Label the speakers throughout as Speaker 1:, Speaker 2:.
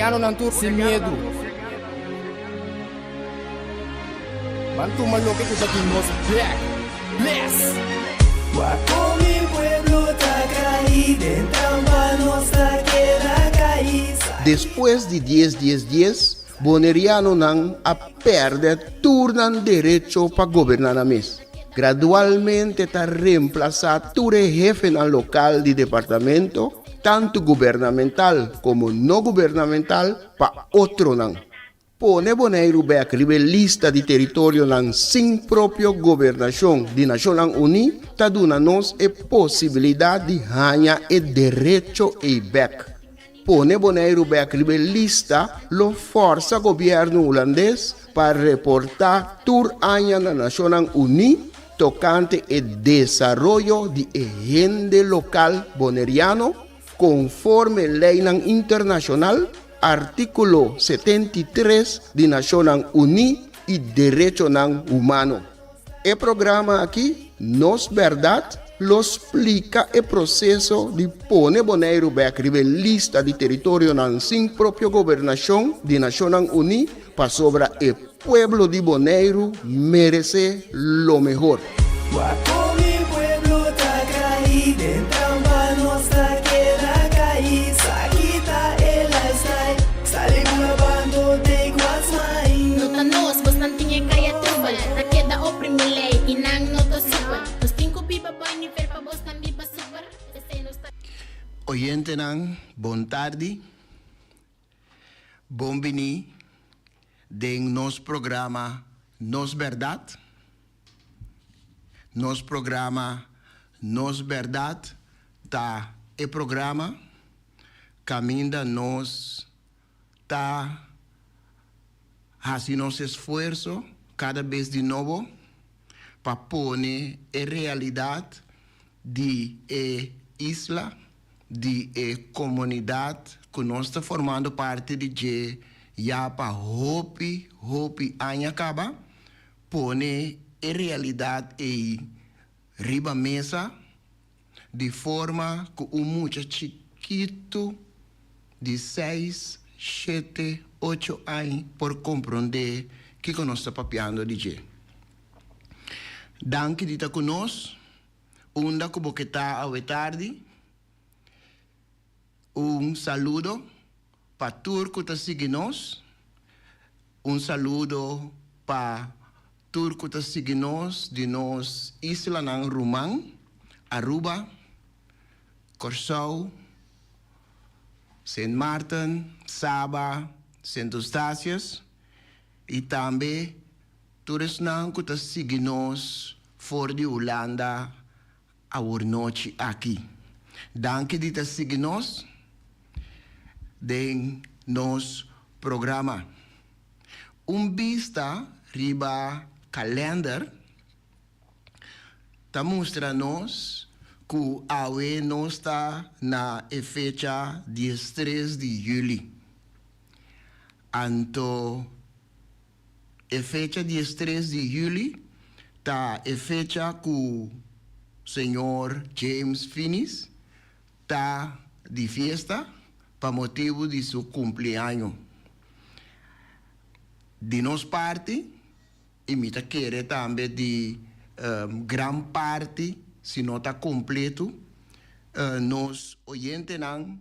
Speaker 1: Bonerianonan tur sin miedu. Ban tuma loke ku ta di nos bek. Bless!
Speaker 2: Wak kon mi pueblo ta kai den trampa nos ta keda kai.
Speaker 3: Despues di dies dies dies, Bonerianonan a pèrdè tur nan derecho pa goberná nan mes. Gradualmente ta remplasá tur e hefenan lokal di departamento, tantu gubernamental komo no gubernamental, pa otronan. Pone Boneiru bèk riba e lista di teritorionan sin propio gobernashon di Nashonnan Uní ta duna nos e posibilidat di haña e derecho ei bèk. Pone Boneiru bèk riba e lista lo fòrsa gobièrnu hulandes pa reportá tur aña na Nashonnan Uní tokante e desaroyo di e hende lokal boneriano konforme leinan internashonal, Artíkulo 73 di Nashonnan Uní i derechonan humano. E programa aki, Nos Bèrdat, lo splika e proseso di pone Boneiru bèk riba e lista di teritorionan sin propio gobernashon di Nashonnan Uní pasobra e pueblo di Boneiru meresé lo mehor.
Speaker 2: Wak kon mi pueblo ta kai den trampa nos ta keda kai sa kita e lifestyle sali bula bando take what's mine.
Speaker 4: No ta nos, bosnan tin e kaya trubel Ta keda oprimi lei i nan no ta supel Nos tin ku biba boi nivel pa bosnan biba super Esei nos ta.
Speaker 3: Oyentenan bon tardi. Bon bini den nos programa Nos Berdad. Nos programa Nos Berdad ta e programa caminda nos ta haci nos esfuerzo cada bes di nobo pa pone e realidad di e isla di e comunidad cu nos ta formando parti di dje ya pa hopi, hopi aña caba, pone e realidad ey riba mesa di forma cu un mucha chikito di seis, shete, ocho añ por compronde kico nos ta papiando di dje. Danki di ta cu nos. Unda ku bo ke ta awe tardi? Un saludo pa tur ku ta sigui nos. Un saludo pa tur ku ta sigui nos di nos islanan ruman, Aruba, Kòrsou, Sint Maarten, Saba, Sint Eustatius i tambe Tur esnan ku ta sigui nos for di Hulanda awor nochi aki. Danki di ta sigui nos den nos programa. Un bista riba kalender ta mustra nos ku awe nos ta na e fecha diestres di juli. Anto. E fecha diestres di juli ta e fecha ku señor James Finis ta di fiesta pa motibu di su kumpliaño. Di nos parti, i mi ta kere tambe di gran parti, si no ta kompletu, nos oyentenan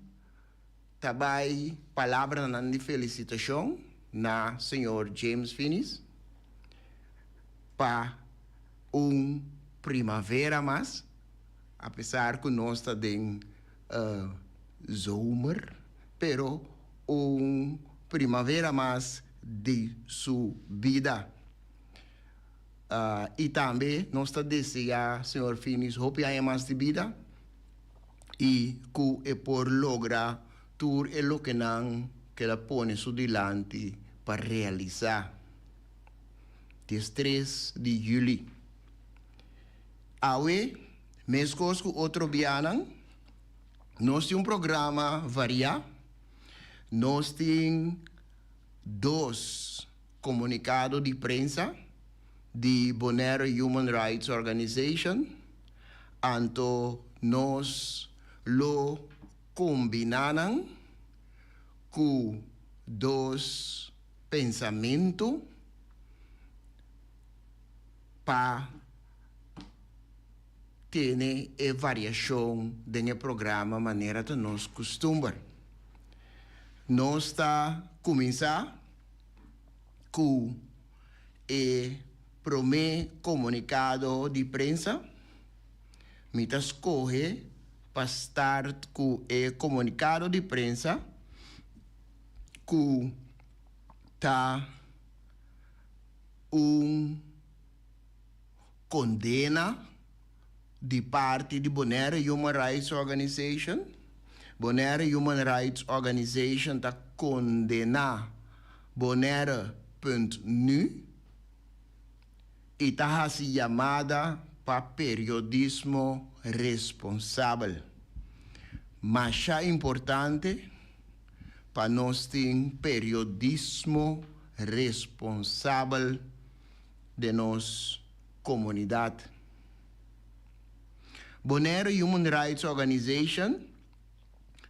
Speaker 3: Ta bai palabranan di felicitacion na señor James Finis pa un primavera mas, apesar cu nos ta den zomer, pero un primavera mas di su bida. Y tambe nos ta desea señor Finis hopi aña mas di bida. i ku e por logra tur e lokenan ku el a pone su dilanti pa realisá. Diestres di yüli. Awe, meskos ku otro bianan, nos tin un programa variá. Nos tin dos komunikado di prensa di Bonaire Human Rights Organization, anto nos lo kombiná nan ku. Dos pensamentu pa tene e variashon den e programa manera ta nos kustumber. Nos ta kuminsá ku e promé komunikado di prensa. Mi ta skohe pa start ku e komunikado di prensa ku ta un kondena di parti di Bonaire Human Rights Organization. Bonaire Human Rights Organization ta kondená Bonaire punt nu i ta hasi yamada pa periodismo responsabel. Masha importante pa nos tin periodismo responsabel den nos komunidat. Bonaire Human Rights Organization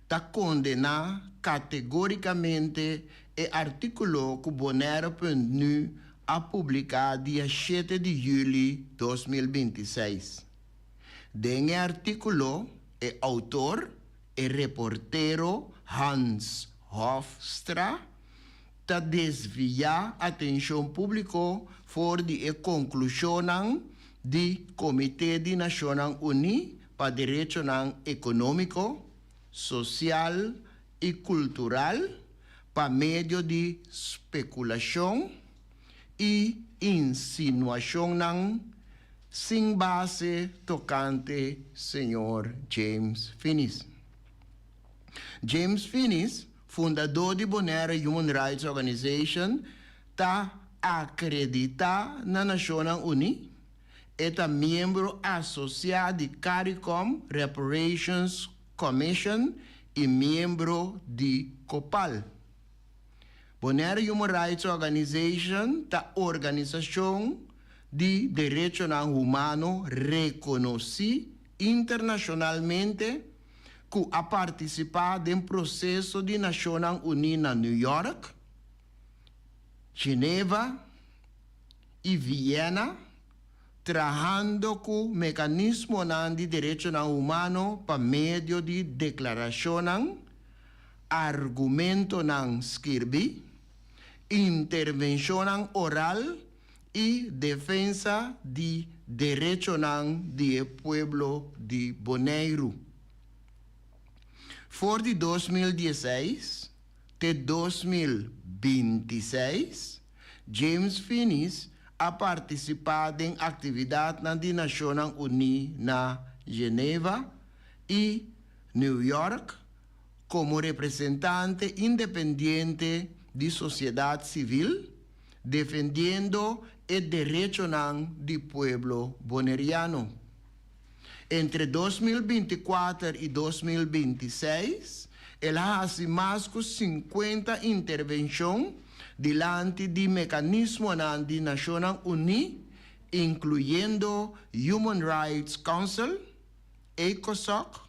Speaker 3: ta kondená kategórikamente e artíkulo ku Bonaire punt nu a publiká dia shete di yüli 2026. Den e artíkulo e outor, e reportero Hans Hofstra, ta desviá atenshon públiko for di e konklushonnan di Komité di Nashonnan Uní pa Derechonan Ekonómiko, Sosial i Kultural pa medio di spekulashon i insinuashonnan sin base tokante señor James Finies. James Finies, fundadó di Bonaire Human Rights Organization, ta akreditá na Nashonnan Uní. E ta miembro asosiá di CARICOM Reparations Commission i miembro di COPAL. Bonaire Human Rights Organization ta organisashon di derechonan humano rekonosí internashonalmente ku a partisipá den proseso di Nashonnan Uní na New York, Geneva i Viena, trahando ku mekanismonan di derechonan humano pa medio di deklarashonnan, argumentonan skirbí, intervenshonnan oral i defensa di derechonan di e pueblo di Boneiru. For di 2016 te 2026, James Finies a partisipá den aktividatnan di Nashonnan Uní na Geneva i New York komo representante independiente di sosiedat sivil, defendiendo e derechonan di pueblo boneriano. Entre 2024 i 2026, el a hasi mas ku 50 intervenshon dilanti di mekanismonan di Nashonnan Uní, inkluyendo Human Rights Council, ECOSOC,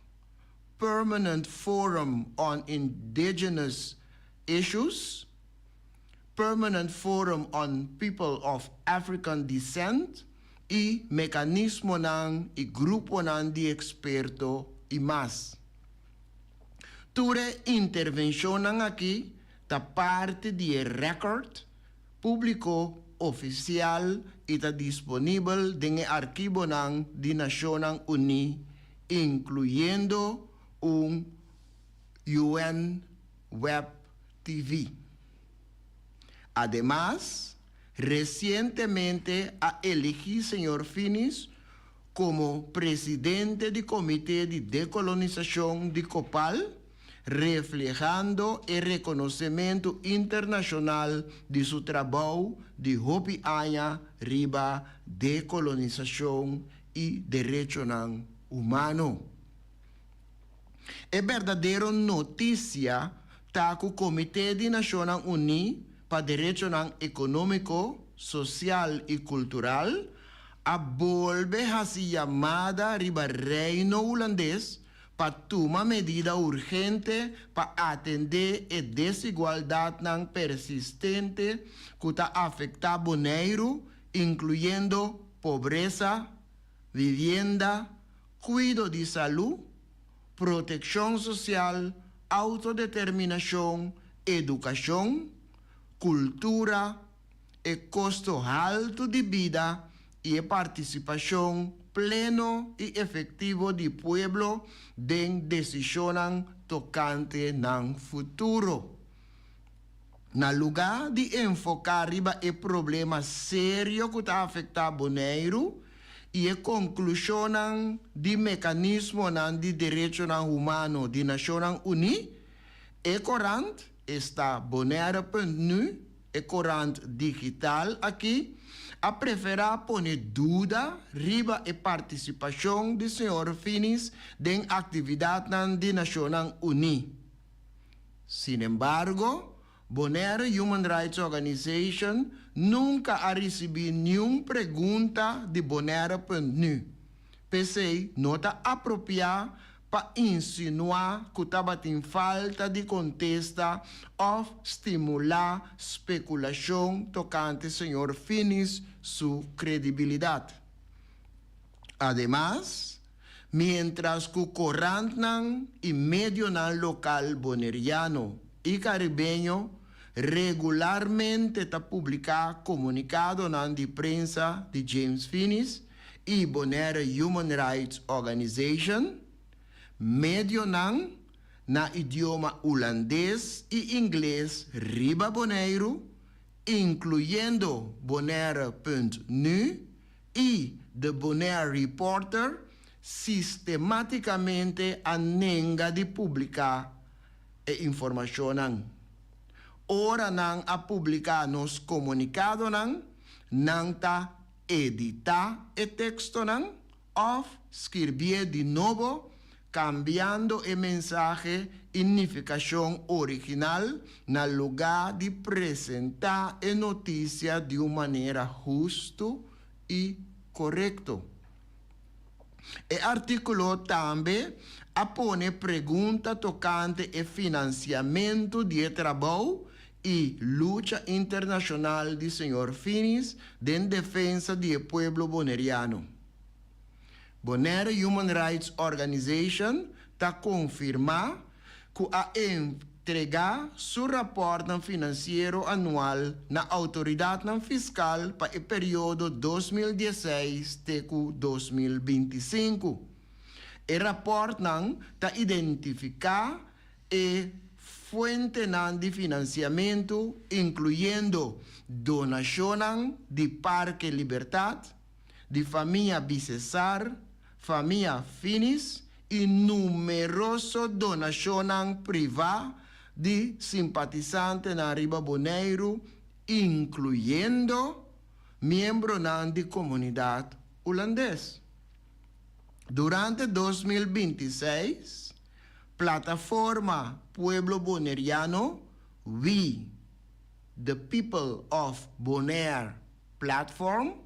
Speaker 3: Permanent Forum on Indigenous Issues, Permanent Forum on People of African Descent i mekanismonan i gruponan di eksperto i mas. Tur e intervenshonnan akí ta parti di e rèkòrt públiko ofisial i ta disponibel den e archivonan di Nashonnan Uní, inkluyendo un UN Web TV. Ademas, resientemente a eligí señor Finies komo presidente di Komité di Dekolonisashon di Kopal, reflehando e rekonosementu internashonal di su trabou di hopi aña riba dekolonisashon i derechonan humano. E berdadero notisia ta ku Komité di Nashonnan Uní pa Derechonan Ekonómiko, Sosial i Kultural a bolbe hasi yamada riba Reino Hulandes pa. pa tuma medida urgente pa atendé e desigualdatnan persistente ku ta afektá Boneiru, inkluyendo pobresa, vivienda, kuido di salú, protekshon sosial, outodeterminashon, edukashon, kultura, e kosto haltu di bida i e partisipashon pleno i efektivo di pueblo den desishonnan tokante nan futuro. Na lugá di enfoká riba e problema serio ku ta afektá Boneiru i e konklushonnan di mekanismonan di derechonan humano di Nashonnan Uní, e korant, esta Bonaire punt nu, e korant digital aki, a preferá pone duda riba e partisipashon di señor Finies den aktividatnan di Nashonnan Uní. Sinembargo, Bonaire Human Rights Organization nunka a risibí niun pregunta di Bonaire punt nu. P'esei no ta apropiá pa insinuá ku tabatin falta di kontesta òf stimulá spekulashon tokante señor Finies su kredibilidat. Ademas, miéntras ku korantnan i medionan lokal boneriano i karibeño regularmente ta publiká komunikadonan di prensa di James Finies i Bonaire Human Rights Organization, medionan na idioma hulandes i ingles riba Boneiru, inkluyendo Bonaire punt nu i The Bonaire Reporter, sistemátikamente a nenga di publiká e informashonnan. Ora nan a publiká nos komunikadonan, nan ta editá e tekstonan òf skirbié di nobo, kambiando e mensahe i nifikashon original na lugá di presentá e notisia di un manera hustu i korekto. E artíkulo tambe a pone pregunta tokante e finansiamentu di e trabou i lucha internashonal di señor Finies den defensa di e pueblo boneriano. Bonaire Human Rights Organization ta konfirmá ku a entregá su rapòrtnan finansiero anual na outoridatnan fiskal pa e periodo 2016 te ku 2025. E rapòrtnan ta identifiká e fuentenan di finansiamentu, inkluyendo donashonnan di Parke Libertat, di famia Bisesar, famia Finies i numeroso donashonnan privá di simpatisantenan riba Boneiru, inkluyendo miembronan di komunidat hulandes. Durante 2026, Plataforma Pueblo Boneriano, We, the People of Bonaire Platform,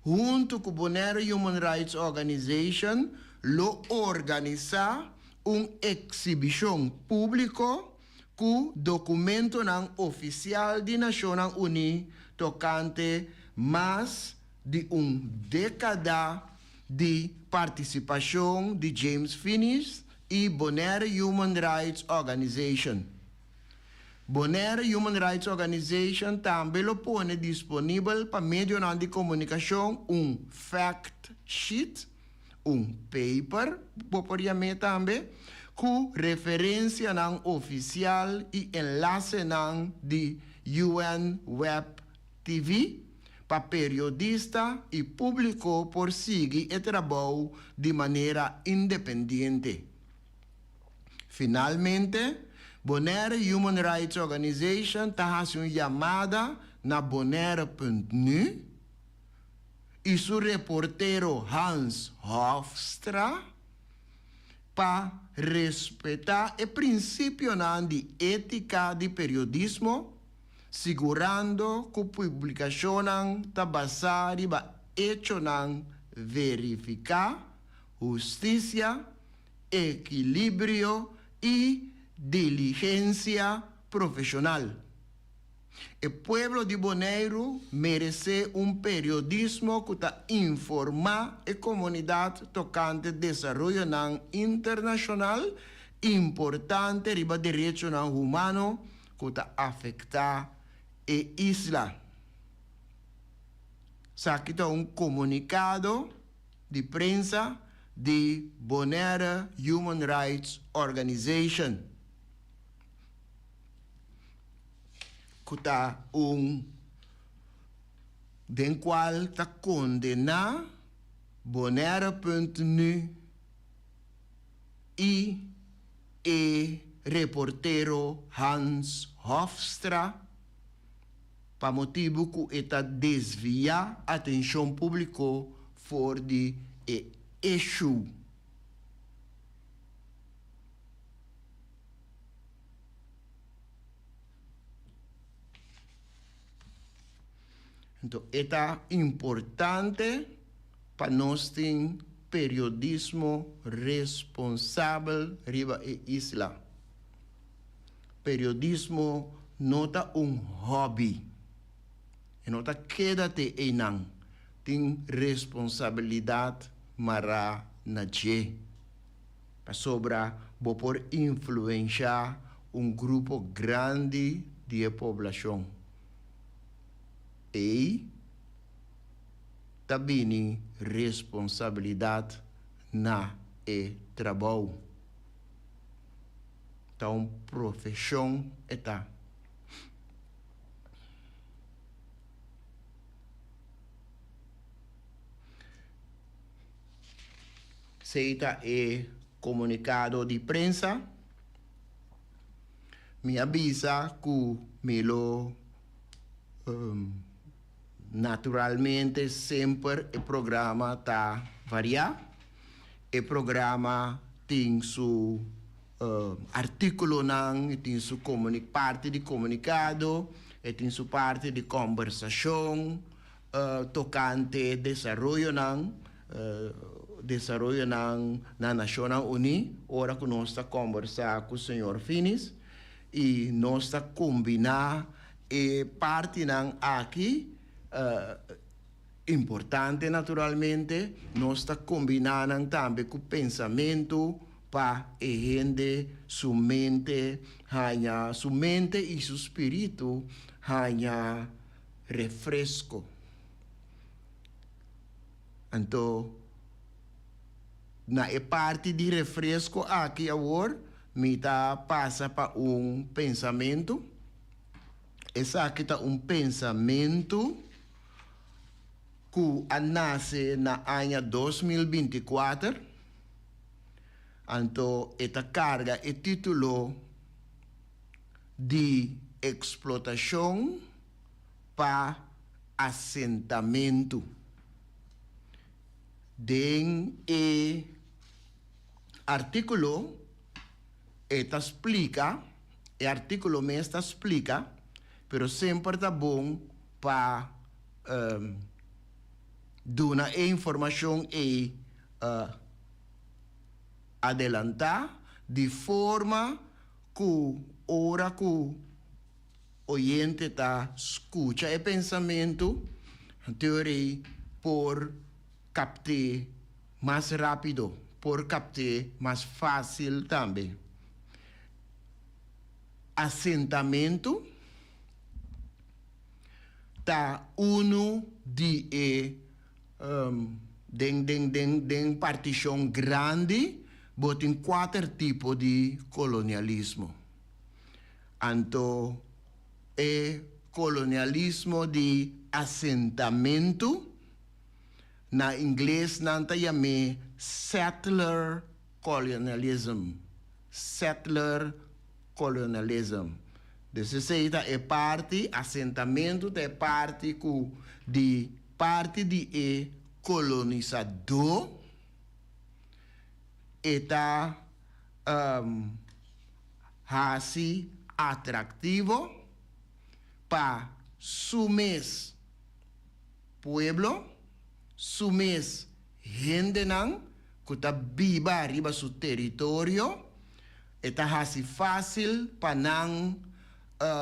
Speaker 3: huntu ku Bonaire Human Rights Organization lo organisá un eksibishon públiko ku dokumentonan ofisial di Nashonnan Uní tokante mas di un dékada di partisipashon di James Finies i Bonaire Human Rights Organization. Bonaire Human Rights Organization tambe lo pone disponibel pa medionan di komunikashon un fact sheet, un paper, bo por yam'é tambe, ku referensianan ofisial i enlasenan di UN Web TV pa periodista i públiko por sigui e trabou di manera independiente. Finalmente, Bonaire Human Rights Organization ta hasi un yamada na Bonaire punt nu i su reportero Hans Hofstra pa respetá e prinsipionan di étika di periodismo, sigurando ku publikashonnan ta basá riba echonan verifiká, hustisia. ekilibrio i diligensia profeshonal. E pueblo di Boneiru meresé un periodismo ku ta informá e komunidat tokante desaroyonan internashonal importante riba derechonan humano ku ta afektá e isla. Esaki ta un komunikado di prensa di Bonaire Human Rights Organization. Ku ta un den kual ta kondená Bonaire punt nu i e reportero Hans Hofstra pa motibu ku e ta desviá atenshon públiko for di e issue. Anto e ta importante pa nos tin periodismo responsabel riba e isla. Periodismo no ta un hobby. E no ta keda te einan. Tin responsabilidad mará na dje. Pasobra bo por influenshá un grupo grandi di e poblashon. Ei ta bini responsabilidat na e trabou. Ta un profeshon e ta. Esei ta e komunikado di prensa. Mi a bisa ku mi lo naturalmente semper e programa ta variá. E programa tin su artíkulonan, e tin su parti di komunikado, e tin su parti di kòmbersashon. Tokante desaroyonan, desaroyonan na Nashonnan Uní, ora ku nos ta kòmbersá ku señor Finis i nos ta kombiná e partinan aki, importante naturalmente, nos ta kombiná nan tambe ku pensamentu pa e hende su mente haña, su mente i su spiritu haña. Refresco. Anto na e parti di refresco aki awor mi ta pasa pa un pensamentu. Esaki ta un pensamentu cu a nace na aña 2024. Anto e ta carga e titulo di Explotacion pa asentamentu. Den e artíkulo e ta splika, e artíkulo mes ta splika, pero semper ta bon pa duna e informashon ei adelantá di forma ku ora ku Oyente ta skucha e pensamentu, teorie por kapt'é mas rápido, por kapt'é mas fásil tambe. Asentamentu ta unu di e den den den den partishon grandi bo tin kuater tipo di kolonialismo. Anto e kolonialismo di asentamentu, na ingles nan ta yam'é settler colonialism, settler colonialism. Dus esei ta e parti, asentamentu ta e parti ku di parti di e kolonisadó e ta Hasi atraktivo pa su mes pueblo, su mes hendenan. ku ta biba riba su teritorio, e ta hasi fásil pa nan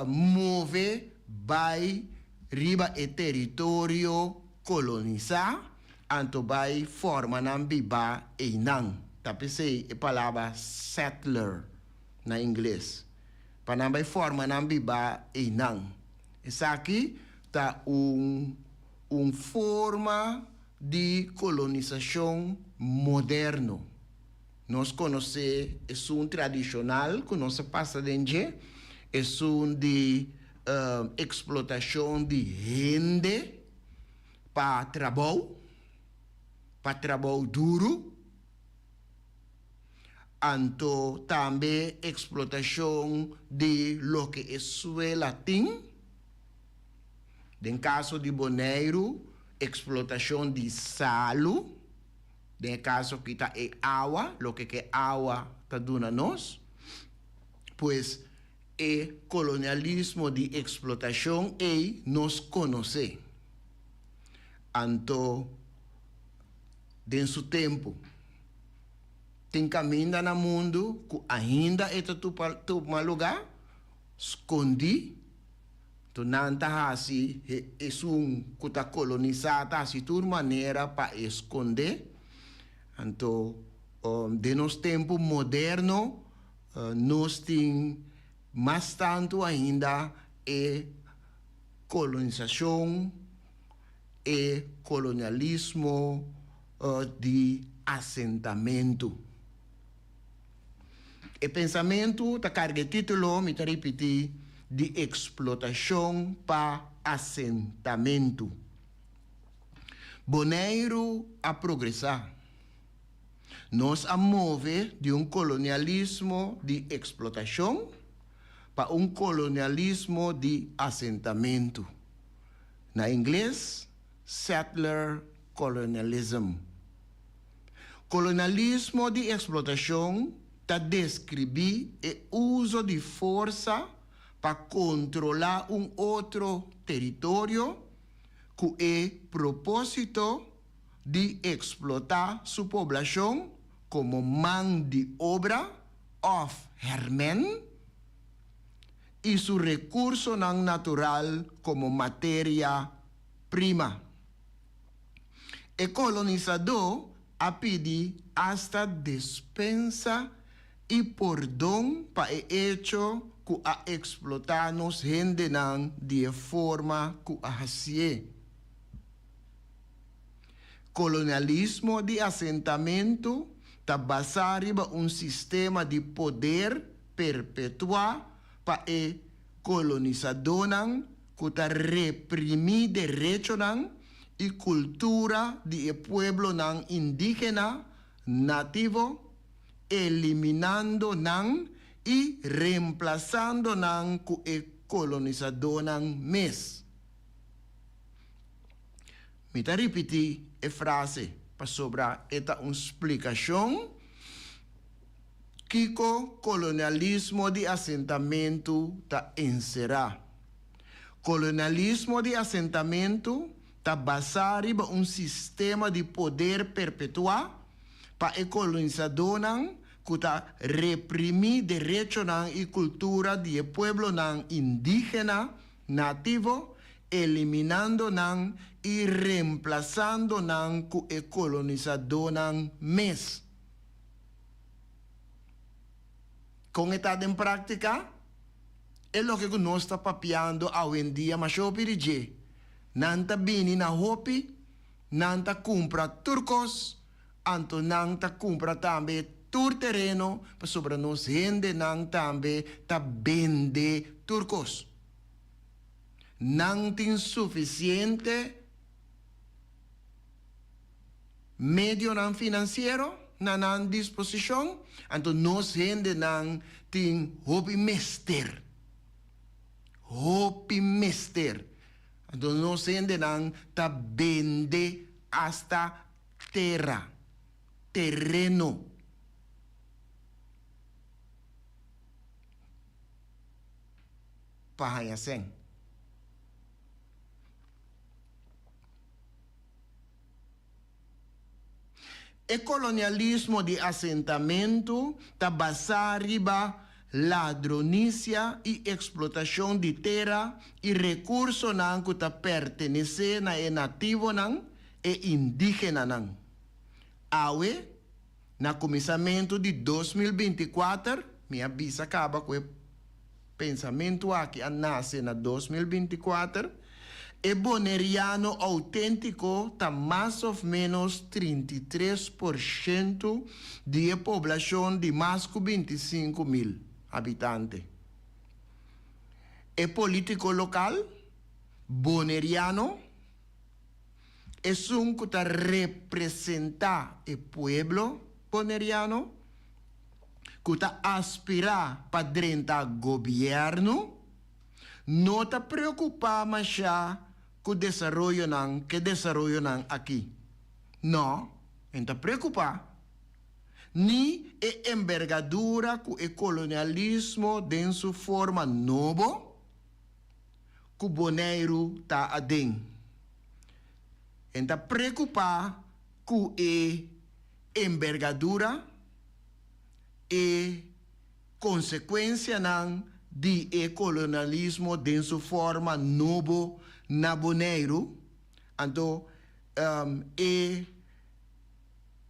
Speaker 3: move bai riba e teritorio kolonisá, anto bai forma nan bibá einan. Ta p'esei e palabra settler na ingles, pa nan bai forma nan bibá einan. Esaki ta un un forma di kolonisashon moderno. Nos konosé esun tradishonal ku nos a pasa den dje, esun di eksplotashon di hende pa trabou, pa trabou duru, anto tambe eksplotashon di loke e suela tin. Den kaso di Boneiru, eksplotashon di salu, den e kaso aki ta e awa, loke ku e awa ta duna nos. Pues e kolonialismo di eksplotashon ei nos konosé. Anto den su tempu tin kaminda na mundu ku ainda e ta tuma lugá skondí. To nan ta hasi esun ku ta kolonisá ta hasi tur manera pa e skondé. Anto den nos tempu moderno nos tin mas tantu ainda e kolonisashon, e kolonialismo di asentamentu. E pensamentu ta karga e título, mi ta ripití, di eksplotashon pa asentamentu. Boneiru a progresá. Nos a move di un kolonialismo di eksplotashon pa un kolonialismo di asentamentu. Na ingles, settler colonialism. Kolonialismo di eksplotashon ta deskribí e uso di forsa pa kontrolá un otro teritorio ku e propósito di eksplotá su poblashon komo man di obra òf hèrmèn i su rekursonan natural komo materia prima. E kolonisadó a pidi asta despensa i pordon pa e echo ku a eksplotá nos hendenan di e forma ku a hasié. Kolonialismo di asentamentu ta basá riba un sistema di poder perpetuá pa e kolonisadónan ku ta reprimí derechonan i kultura di e pueblonan indígena nativo, eliminando nan i remplasando nan ku e kolonisadónan mes. Mi ta ripití e frase pasobra e ta un splikashon kiko kolonialismo di asentamentu ta enserá. Kolonialismo di asentamentu ta basá riba un sistema di poder perpetuá pa e kolonisadónan ku ta reprimí derechonan i kultura di e pueblonan indígena nativo, eliminando nan i remplasando nan ku e kolonisadónan mes. Kon e ta den práktika? E loke ku nos ta papiando awendia masha hopi di dje. Nan ta bini na hopi, nan ta kumpra tur kos, anto nan ta kumpra tambe tur tereno pasobra nos hendenan tambe ta bende tur kos. Nan tin sufisiente medionan finansiero na nan disposishon, anto nos hendenan tin hopi mester, hopi mester. Anto nos hendenan ta bende asta tera, tereno. Pa haña sèn. E kolonialismo di asentamentu ta basá riba ladronisia i eksplotashon di tera i rekursonan ku ta pertenesé na e nativonan, e indígenanan. Awe, na kuminsamentu di 2024, mi a bisa kaba ku e pensamentu aki a nase na 2024, e boneriano outéntiko ta mas òf ménos 33% di e poblashon di mas ku 25.000 habitante. E polítiko lokal boneriano, esun ku ta representá e pueblo boneriano, ku ta aspirá pa drenta gobièrnu, no ta preokupá mashá ku desaroyonan k'e desaroyonan akí. Nò, e no ta preokupá. Ni e embergadura ku e kolonialismo den su forma nobo ku Boneiru ta aden. E ta preokupá ku e embergadura, e konsekuensianan di e kolonialismo den su forma nobo na Boneiru, anto e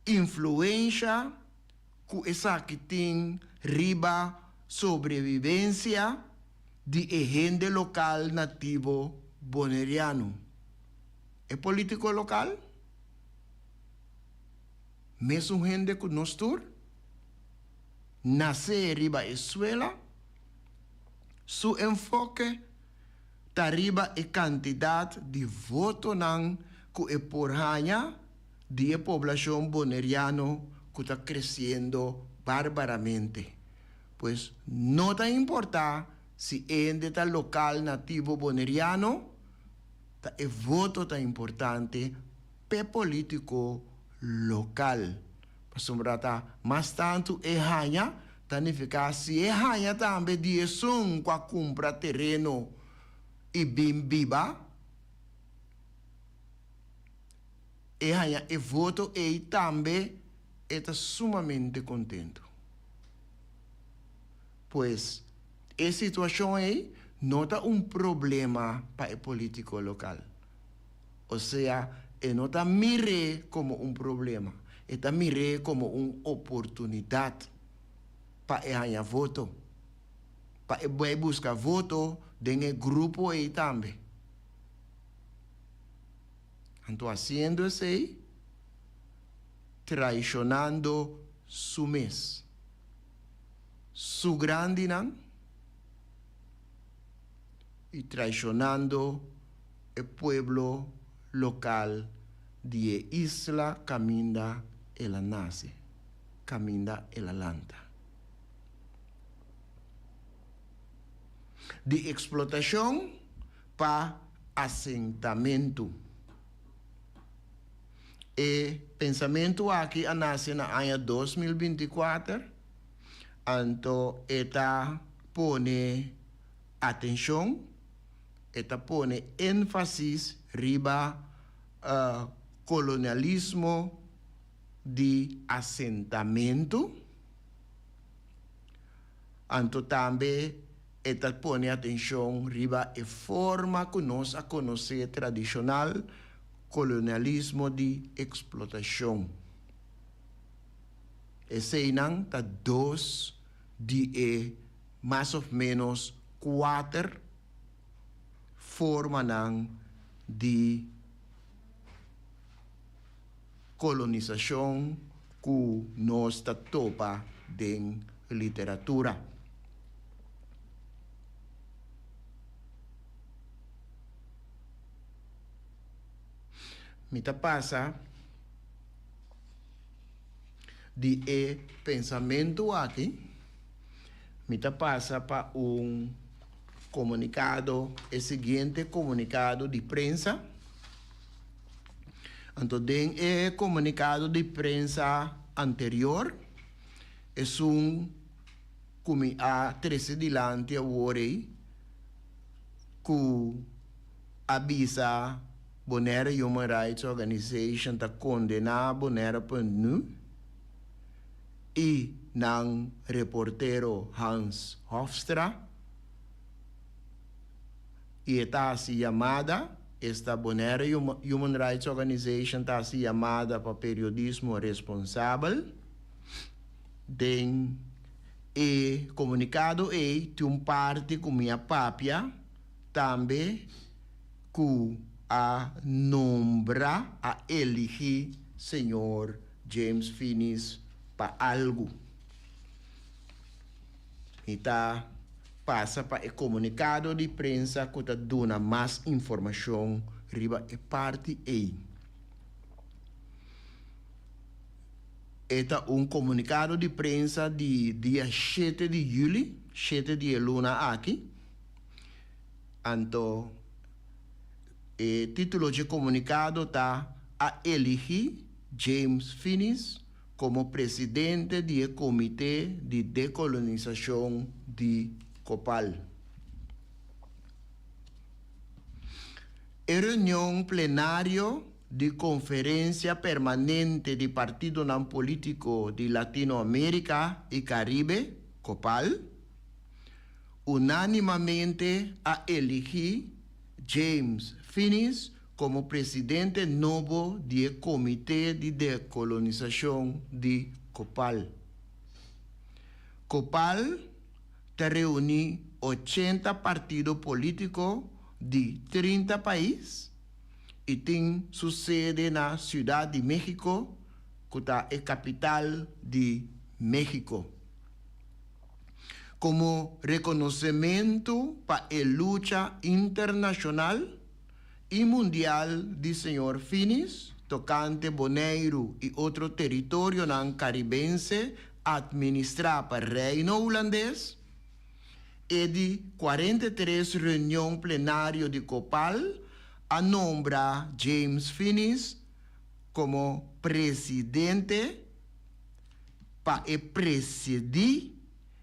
Speaker 3: influensha ku esaki tin riba sobrevivensia di e hende lokal nativo boneriano. E polítiko lokal? Mesun hende ku nos tur? Nasé riba e suela? Su enfoke ta riba e kantidat di votonan ku e por haña di e poblashon boneriano ku ta kresiendo barbaramente. Pues no ta importá si e hende ta lokal nativo boneriano, ta e voto ta importante p'e polítiko lokal. Pasobra ta mas tantu e haña, ta nifiká si e haña tambe di esun ku a kumpra tereno i bin biba, e haña e voto ei tambe e ta sumamente kontentu. Pues, e situashon ei no ta un problema pa e polítiko lokal. Osea, e no ta mir'é komo un problema, e ta mir'é komo un oportunidat pa e haña voto, pa e bai buska voto den e grupo ei tambe. Anto hasiendo esei, traishonando su mes, su grandinan i traishonando e pueblo lokal di e isla kaminda el a nase, kaminda el a lanta. Di eksplotashon pa asentamentu. E pensamentu aki a nase na aña 2024, anto e ta pone atenshon, e ta pone énfasis riba kolonialismo di asentamentu, anto tambe e ta pone atenshon riba e forma ku nos a konosé tradishonal, kolonialismo di eksplotashon. Eseinan ta dos di e mas òf ménos kuater formanan di kolonisashon ku nos ta topa den literatura. Mi ta pasa di e pensamentu aki, mi ta pasa pa un komunikado, e siguiente komunikado di prensa. Anto den e komunikado di prensa anterior, esun ku mi a trese dilanti awor ei, ku a bisa. Bonaire Human Rights Organization ta kondená Bonaire Punt Nu i nan reportero Hans Hofstra i e ta hasi yamada, esta Bonaire Human Rights Organization ta hasi yamada pa periodismo responsabel. Den e komunikado ei tin un parti ku mi a papia tambe ku a nombra, a eligí señor James Finies pa algu. Mi ta pasa pa e komunikado di prensa ku ta duna mas informashon riba e parti ei. E ta un komunikado di prensa di dia shete di yüli, shete di e luna aki. Anto e título dje komunikado ta A eligí James Finies komo presidente di e Komité di Dekolonisashon di Kopal. E reunion plenario di Konferensia Permanente di Partidonan Polítiko di Latinoamérika i Karibe, Kopal, unánimamente a eligí James Finies komo presidente nobo di e Komité di Dekolonisashon di Kopal. Kopal ta reuní ochenta partido polítiko di trinta pais i tin su sede na Siudat di México, ku ta e kapital di México. Komo rekonosementu pa e lucha internashonal i mundial di señor Finies tokante Boneiru i otro teritorionan karibense atministrá pa Reino Hulandes, e di 43 reunion plenario di Kopal a nombra James Finies komo presidente pa e presidí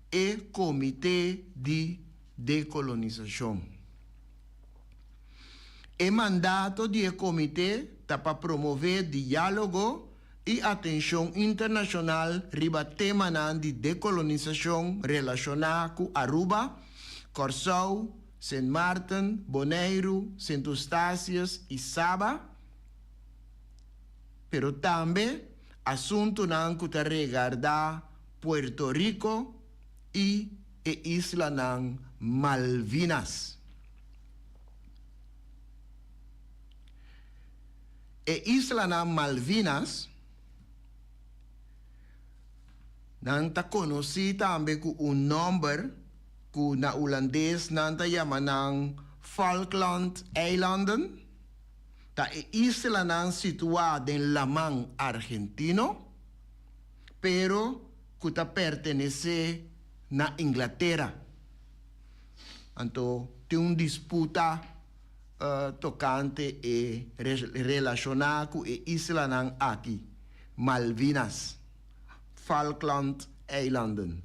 Speaker 3: e Komité di Dekolonisashon. E mandato di e komité ta pa promové diálogo i atenshon internashonal riba temanan di dekolonisashon relashoná ku Aruba, Kòrsou, Sint Maarten, Boneiru, Sint Eustatius i Saba, pero tambe asuntunan ku ta regardá Puerto Rico i e islanan Malvinas. E islanan Malvinas, nan ta konosí tambe ku un nòmber ku na hulandes nan ta yama nan Falkland-eilanden, ta e islanan situá den Laman Argentino, pero ku ta pertenesé na Inglatera. Anto tin un disputa tokante e relashoná ku e islanan aki, Malvinas, Falkland-eilanden.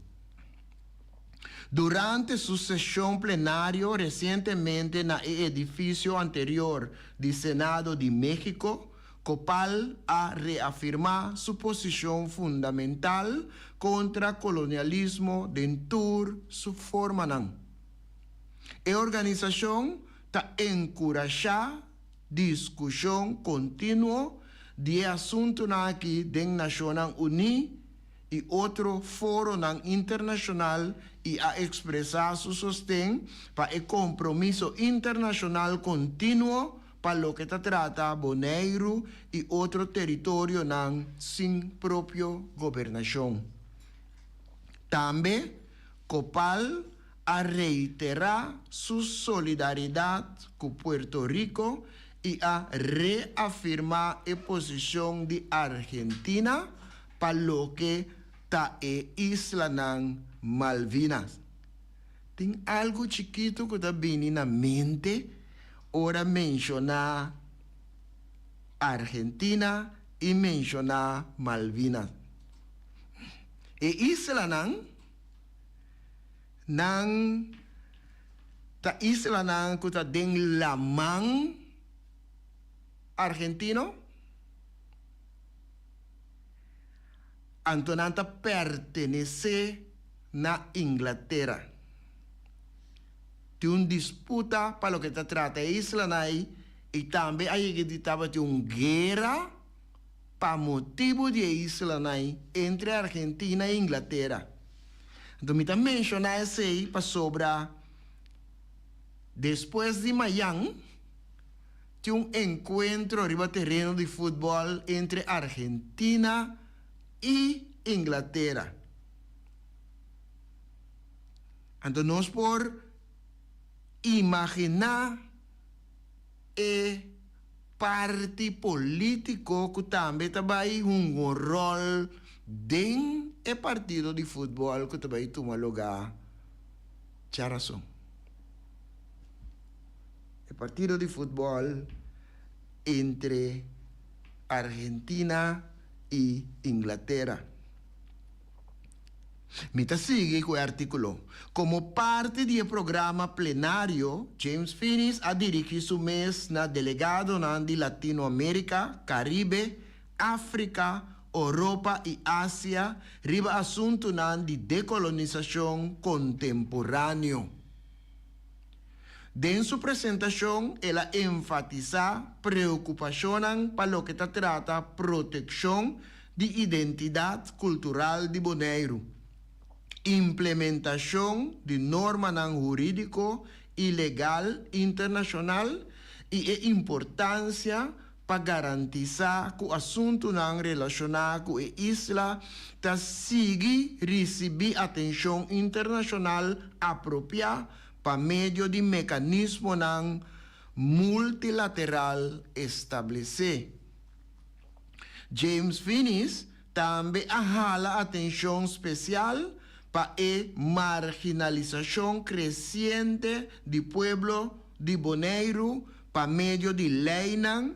Speaker 3: Durante su seshon plenario resientemente na e edifisio anterior di Senado di México, Copal a reafirmá su posishon fundamental kontra kolonialismo den tur su formanan. E organisashon ta enkurashá diskushon kontinuo di e asuntunan aki den Nashonnan Uní i otro foronan internashonal i a ekspresá su sosten pa e kompromiso internashonal kontinuo pa loke ta trata Boneiru i otro teritorionan sin propio gobernashon. Tambe Copal a reiterá su solidaridat ku Puerto Rico i a reafirmá e posishon di Argentina pa loke ta e islanan Malvinas. Tin algu chikitu ku ta bini na mente ora menshoná Argentina i menshoná Malvinas. E islanan nan ta islanan ku ta den laman. Argentino? Anto nan ta pertenesé na Inglatera. Tin un disputa pa loke ta trata e islanan ei i tambe a yega di tabatin un guera pa motibu di e islanan ei entre Argentina i Inglatera. Anto mi ta menshoná esei pasobra despues di mayan tin un enkuentro riba tereno di futbòl entre Argentina i Inglatera. Anto nos por imaginá e parti polítiko ku tambe ta bai hunga un ròl den e partido di futbòl ku ta bai tuma lugá djarason. E partido di futbòl entre Argentina i Inglatera. Mi ta sigui ku e artíkulo. Komo parti di e programa plenario, James Finies a dirigí su mes na delegadonan di Latinoamérika, Karibe, Afrika, Oropa i Asia riba asuntunan di dekolonisashon kontemporáneo. Den su presentashon el a enfatisá preokupashonnan pa loke ta trata protekshon di identidat kultural di Boneiru, implementashon di normanan hurídiko i legal internashonal i e importansia pa garantisá ku asuntunan relashoná ku e isla ta sigui risibí atenshon internashonal apropiá pa medio di mekanismonan multilateral establesé. James Finies tambe a hala atenshon spesial pa e marginalisashon kresiente di pueblo di Boneiru pa medio di leinan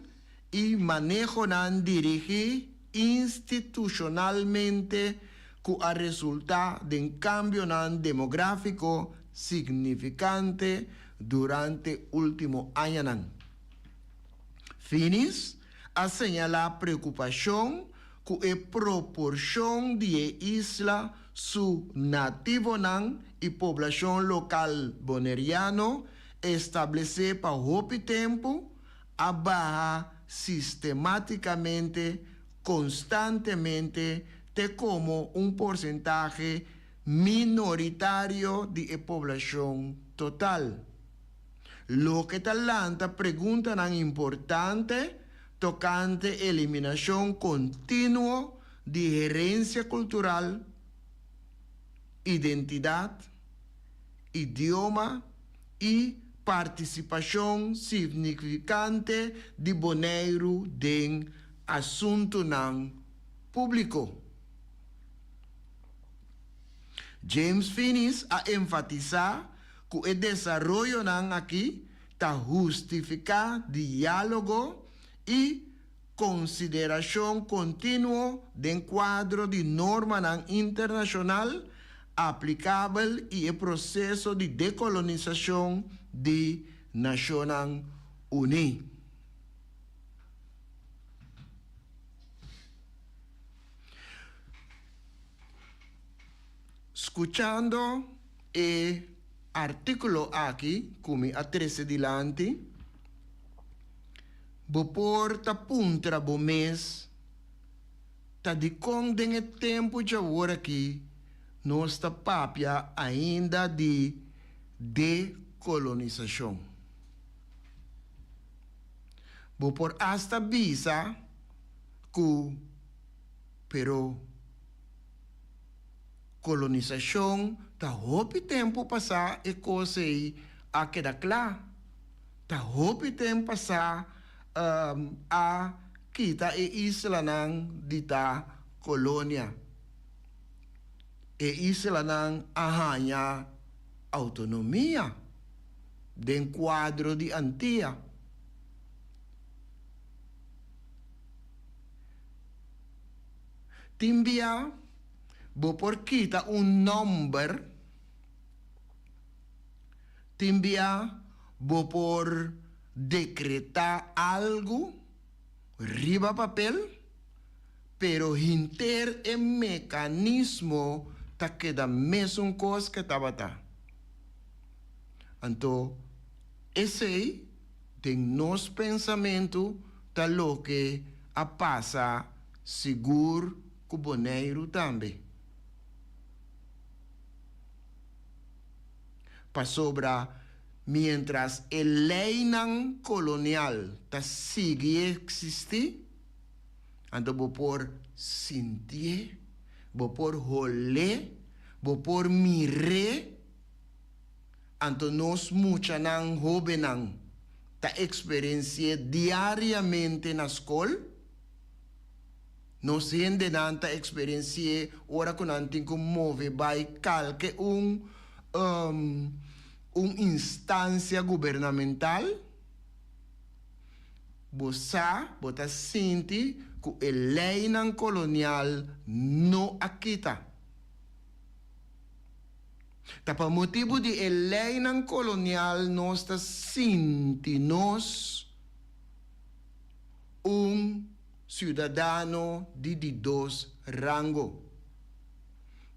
Speaker 3: i manehonan dirigí institushonalmente ku a resultá den kambionan demográfiko signifikante durante último añanan. Finies a señalá preokupashon ku e proporshon di e isla su nativonan i poblashon lokal boneriano establesé pa hopi tempu, a baha sistemátikamente konstantemente te komo un porsentahe minoritario di e poblashon total. Loke ta lanta preguntanan importante tokante eliminashon kontinuo di herensia kultural, identidat, idioma i partisipashon signifikante di Boneiru den asuntunan públiko. James Finies a enfatisá ku e desaroyonan akí ta hustifiká diálogo i konsiderashon kontinuo den kuadro di normanan internashonal aplikabel i e proseso di dekolonisashon di Nashonnan Uní. Skuchando e artíkulo aki ku mi a trese dilanti, bo por ta puntra bo mes, Ta dikon den e tempu djawor aki nos ta papia ainda di dekolonisashon? Bo por asta bisa ku, Pero kolonisashon ta hopi tempu pasá e kos ei a keda kla. Ta hopi tempu pasá a kita e islanan di ta kolonia. E islanan a haña outonomia den kuadro di Antia. Tin bia bo por kita un nomber, tin bia bo por decreta algo. riba papel, pero henter e mekanismo ta keda mesun kos ku e tabata. Anto esei den nos pensamentu ta loke a pasa sigur ku Boneiru tambe. Pasobra mientras e leinan kolonial ta sigui eksistí, anto bo por sintié, bo por hol'é, bo por mir'é, anto nos muchanan hóbennan ta eksperensi'é diariamente na skol. Nos hendenan ta eksperensi'é ora ku nan tin ku move bai kalke un un instansia gubernamental. Bo sa, bo ta sinti ku e leinan kolonial no a kita. Ta pa motibu di e leinan kolonial nos ta sinti nos un siudadano di di dos rango.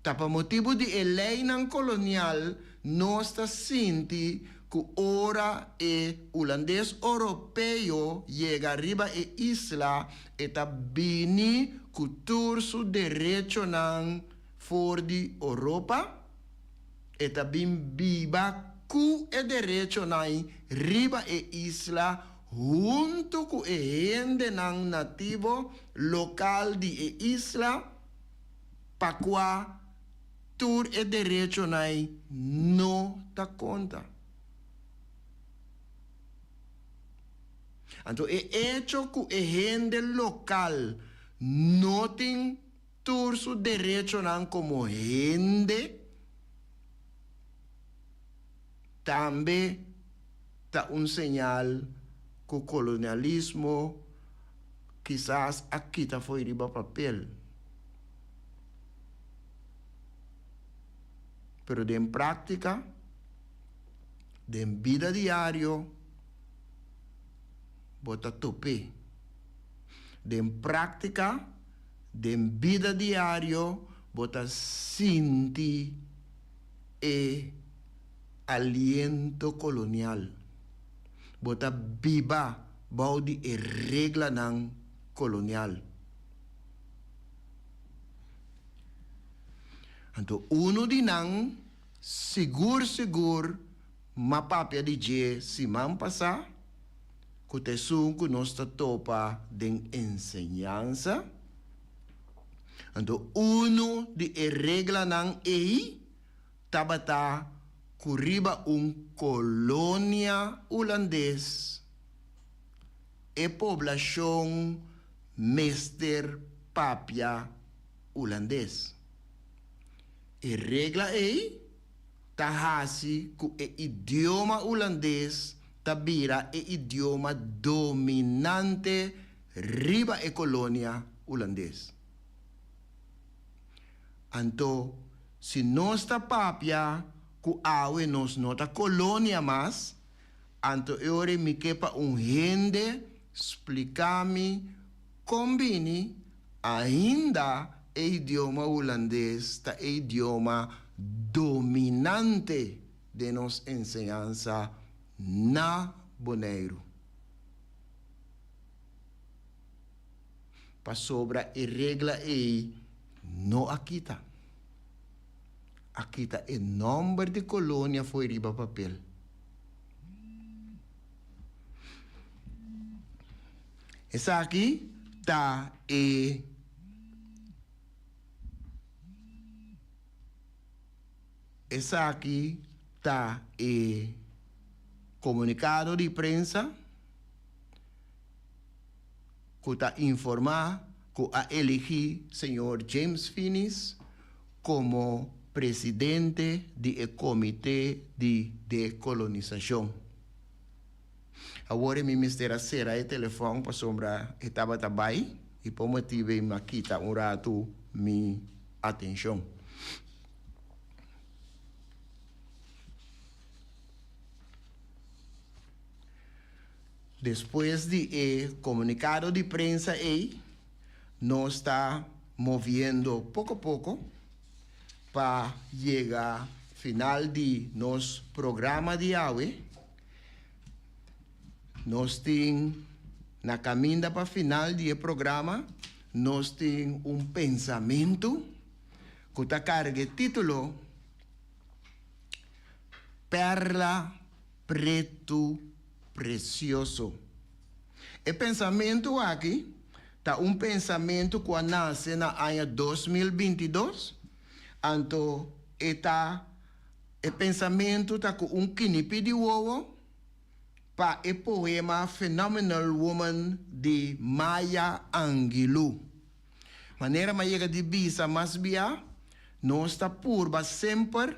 Speaker 3: Ta pa motibu di e leinan kolonial nos ta sinti ku ora e hulandes oropeo yega riba e isla e ta bini ku tur su derechonan for di Oropa, e ta bin biba ku e derechonan riba e isla huntu ku e hendenan nativo lokal di e isla pa kua tur e derechonan no ta konta. Anto e echo ku e hende lokal no tin tur su derechonan komo hende tambe ta un señal ku kolonialismo kisas a kita fo'i riba papel. Pero den práktika, den bida diario, bo ta top'é. Den práktika, den bida diario, bo ta sinti e aliento kolonial. Bo ta biba bou di e reglanan kolonial. Anto unu di nan sigur sigur m'a papia di dje siman pasá, ku ta esun ku nos ta topa den enseñansa. Anto unu di e reglanan ei tabata ku riba un kolonia hulandes e poblashon mester papia hulandes. E regla ei ta hasi ku e idioma hulandes ta bira e idioma dominante riba e kolonia hulandes. Anto, si nos ta papia ku awe nos no ta kolonia mas, anto e ora mi ke pa un hende splika mi kon bini ainda e idioma hulandes ta e idioma dominante den nos enseñansa na Boneiru. Pasobra e regla ei no a kita. A kita e nòmber di kolonia fo'i riba papel. Esaki ta e. Esaki ta e komunikado di prensa. Ku ta informá ku a eligí señor James Finies komo presidente di e Komité di Dekolonisashon. Awor e mi mester a sera e telefòn pasobra e tabata bai i por motibu ei mi a kita un ratu mi atenshon. Despues di e komunikado di prensa ei, nos ta moviendo poko poko pa yega final di nos programa di awe. Nos tin na kaminda pa final di e programa, nos tin un pensamentu ku ta karga e título Perla Pretu Presioso. E pensamentu aki ta un pensamentu ku a nase na aña 2022, anto e ta e pensamentu ta ku un kinipi di wowo pa e poema Phenomenal Woman di Maya Angelou. Manera mi a yega di bisa mas bia, nos ta purba semper,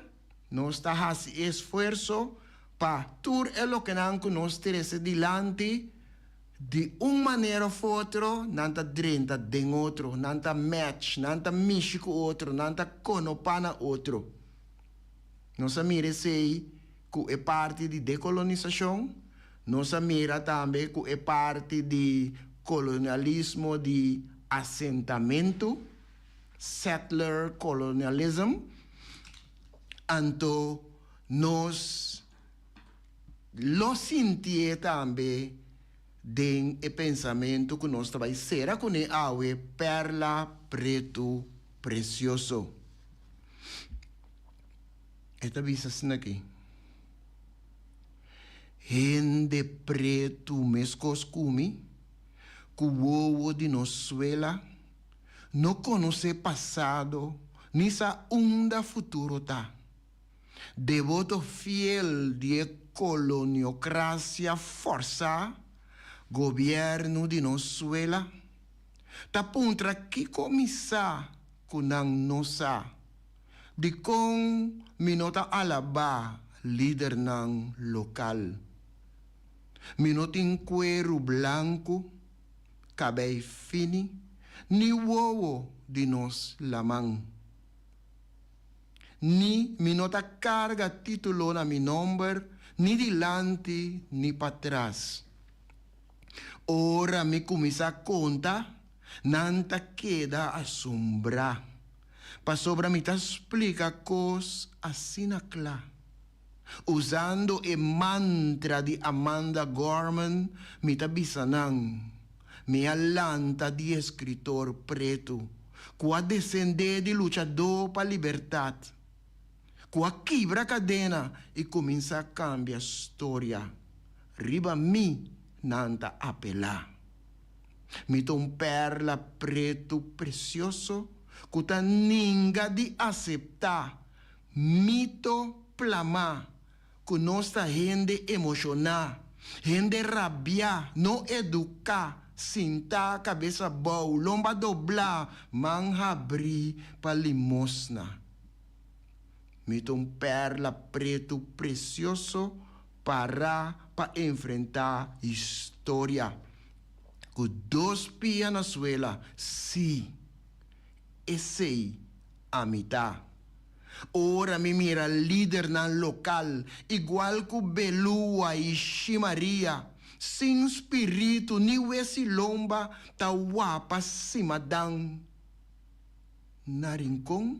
Speaker 3: nos ta hasi e esfuerso pa tur e lokenan ku nos trese dilanti, di un manera of otro nan ta drenta den otro, nan ta match, nan ta mishi ku otro, nan ta konopá na otro. Nos a mira esei ku e parti di dekolonisashon, nos a mira tambe ku e parti di kolonialismo di asentamentu, settler colonialism, anto nos lo sintié tambe den e pensamentu ku nos ta bai sera kuné awe, Perla Pretu Presioso. E ta bisa asina aki, Hende pretu meskos ku mi, ku wowo di nos suela, no konosé pasado ni sa unda futuro ta. Deboto fiel di e koloniokrasia fòrsá, gobièrnu di nos suela, ta puntra kiko mi sa ku nan no sa. Dikon mi no ta alabá lidernan lokal? Mi no tin kueru blanku, kabei fini, ni wowo di nos laman. Ni mi no ta karga título na mi nòmber ni dilanti ni patras. Ora mi kuminsá konta, nan ta keda asombrá. Pasobra mi ta splika kos asina kla. Usando e mantra di Amanda Gorman, mi ta bisa nan, Mi a lanta di eskritor pretu ku a desendé di luchadó pa libertat, ku a kibra kadena i kuminsá kambia storia. Riba mi nan ta apelá. Mi ta un pèrla pretu presioso ku ta ninga di aseptá mito plamá ku nos ta hende emoshoná, hende rabiá, no eduká, sintá kabes abou, lomba doblá, man habrí pa limosna. Mi ta un pèrla pretu presioso pará pa enfrentá historia. Ku dos pia na suela, sí, esei ami ta. Ora mi mira lidernan lokal, igual ku Belua i Shi Maria, sin spiritu ni wesi lomba, ta wapa simadan na Rincon,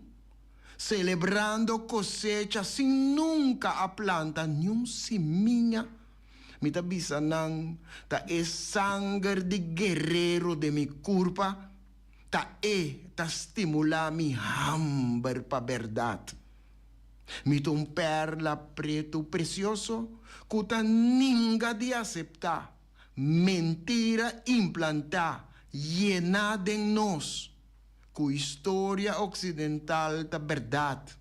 Speaker 3: selebrando kosecha sin nunka a planta niun simiña. Mi ta bisa nan, ta e sanger di guerero den mi kurpa, ta e ta stimulá mi hamber pa bèrdat. Mi ta un pèrla pretu presioso ku ta ninga di aseptá mentira implantá yená den nos ku historia oksidental ta bèrdat.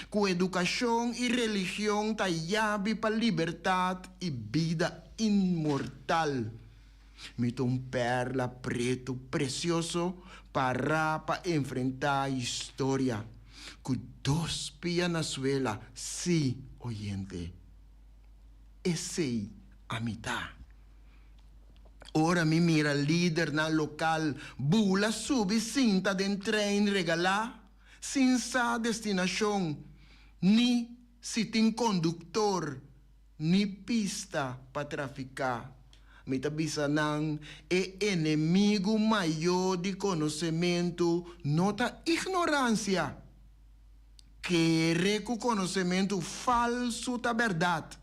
Speaker 3: Ku edukashon i religion ta yabi pa libertat i bida inmortal. Mi ta un pèrla pretu presioso pará pa enfrentá historia. Ku dos pia na suela, sí, oyente, esei ami ta. Ora mi mira lidernan lokal bula subi sinta den trein regalá, sin sa destinashon, ni si tin konduktor ni pista pa trafiká. Mi ta bisa nan, e enemigu mayó di konosementu no ta ignoransia. Kere ku konosementu falsu ta bèrdat,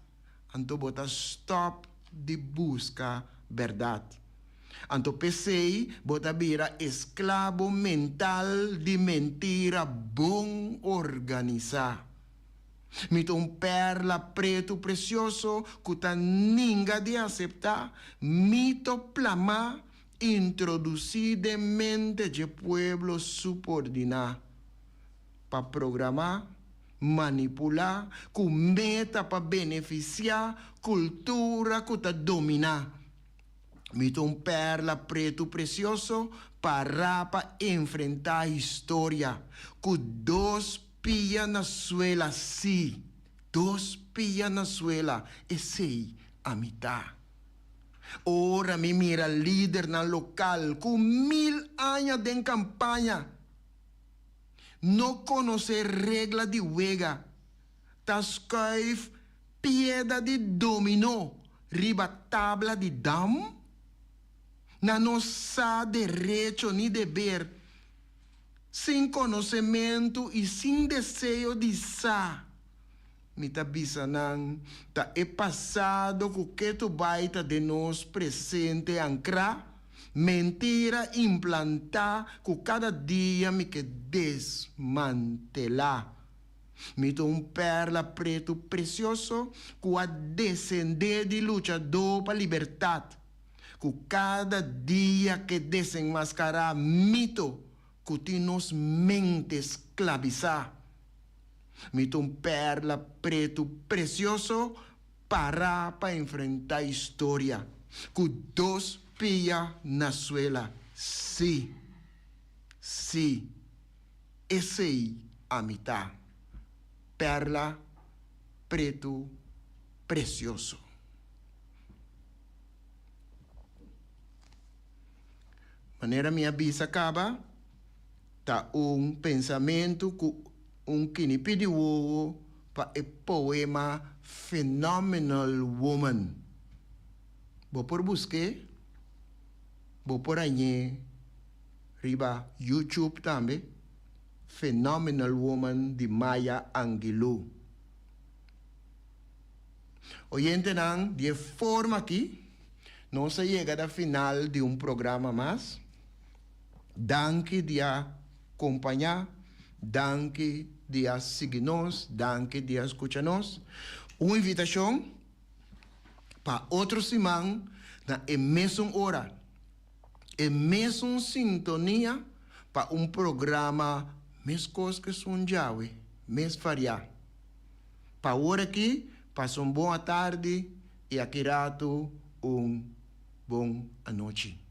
Speaker 3: anto bo ta stòp di buska bèrdat. Anto p'esei bo ta bira esklabo mental di mentira bon organisá. Mi ta un pèrla pretu presioso ku ta ninga di aseptá mito plamá introdusí den mente dje pueblo supordiná pa programá, manipulá ku meta pa benefisiá kultura ku ta dominá. Mi ta un pèrla pretu presioso pará pa enfrentá historia ku dos pia na suela, sí, dos pia na suela, esei ami ta. Ora mi mira lidernan lokal ku mil aña den kampaña no konosé regla di wega, ta skuif pieda di dominó riba tabla di dam? Nan no sa derecho ni deber, sin konosementu i sin deseo di sa. Mi ta bisa nan, ta e pasado ku ketu bai ta den nos presente ankrá, mentira implantá ku kada dia mi ke desmantelá. Mi ta un pèrla pretu presioso ku a desendé di luchadó pa libertat, ku kada dia ke desenmaskará mito ku tin nos mente sklabisá. Mi ta un pèrla pretu presioso pará pa enfrentá historia ku dos pia na suela. Sí, sí. Esei ami ta, pèrla pretu presioso. Manera mi a bisa kaba, ta un pensamentu ku un kinipí di wowo pa e poema Phenomenal Woman. Bo por busk'é, bo por hañ'é. Riba YouTube tambe, Phenomenal Woman di Maya Angelou. Oyentenan, di e forma aki nos a yega na final di un programa mas. Danki di a kompañá, danki di a sigui nos, danki di a skucha nos. Un invitashon pa otro siman na e mesun ora. E mesun sintonia pa un programa meskos ku esun djawe, mes variá. Pa awor aki, pasa un bon atardi i aki ratu un bon anochi.